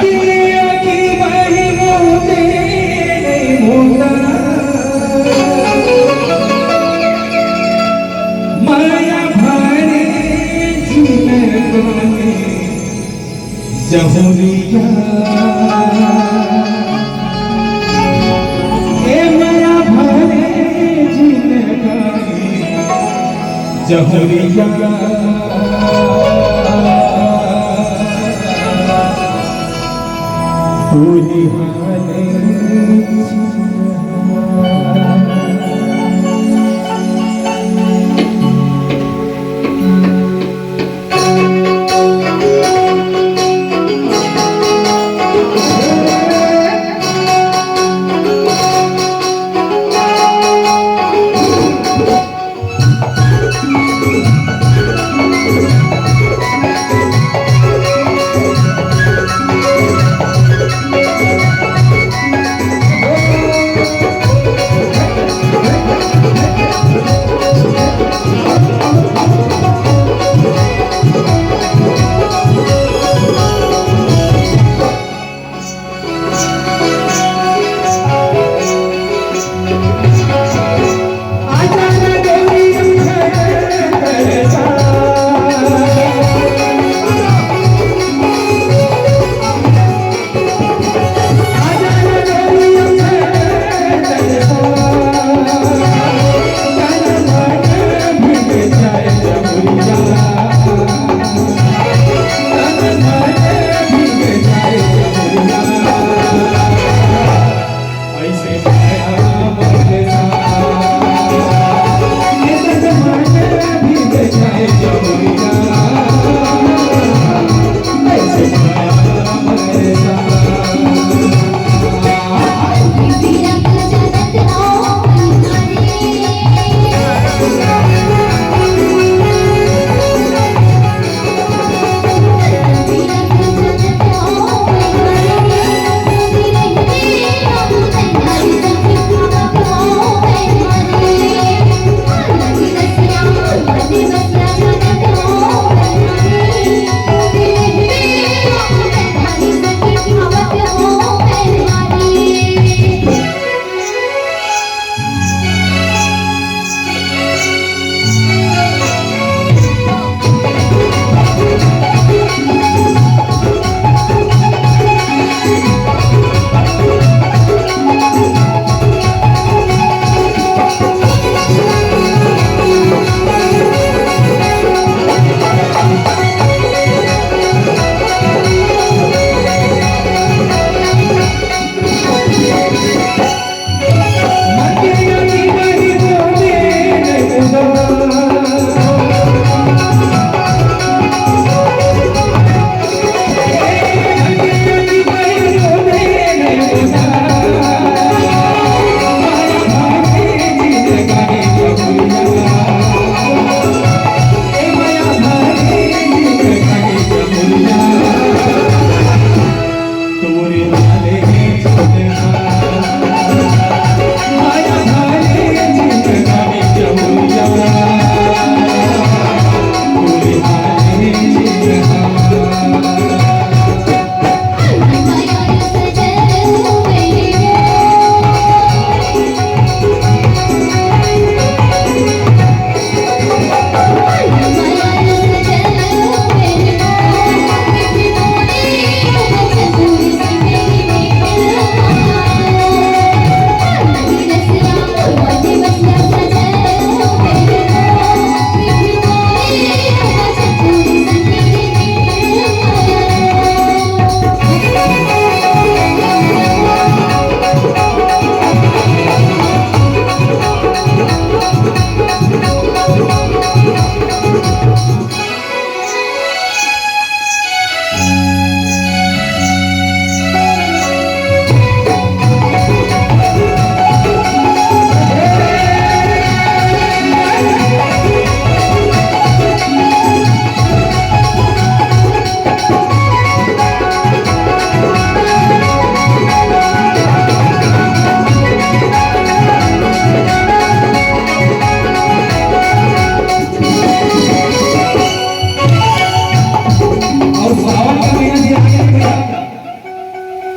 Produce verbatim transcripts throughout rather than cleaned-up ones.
किया कि वही मुंह तेरे नहीं मुंह माया भरे जिनगानी जहुरिया। ए माया भरे जिनगानी जहुरिया। पूरी हाले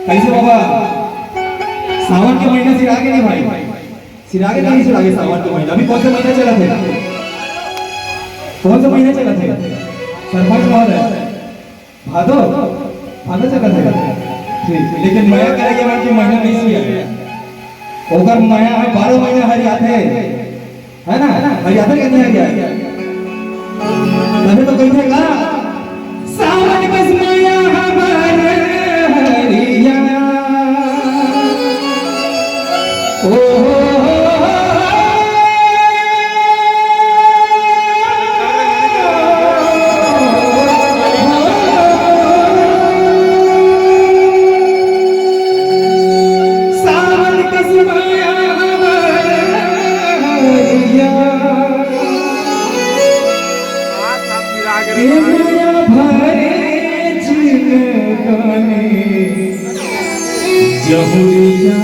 कैसे बाबा, सावन के महीना सिरा के नहीं भाई? सिरा के नहीं सिरा के सावन के महीना? अभी कौन सा महीना चलत हे? कौन सा महीना चलत हे? सरपंच महोदय, भादो, भादो चलत हे। ठीक, लेकिन मया करे के बाद के महीना नहीं सिरा। ओकर मया है, बारह महीना हरियाथे, है ना? हरियाथे के नहीं हरिया? तभी तो कही थे का, सावन बस मया हमारे हरिया। ओ हो हो हो। सावन कस मया हमारे हरिया। ए मया भरे जिनगानी जहुरिया।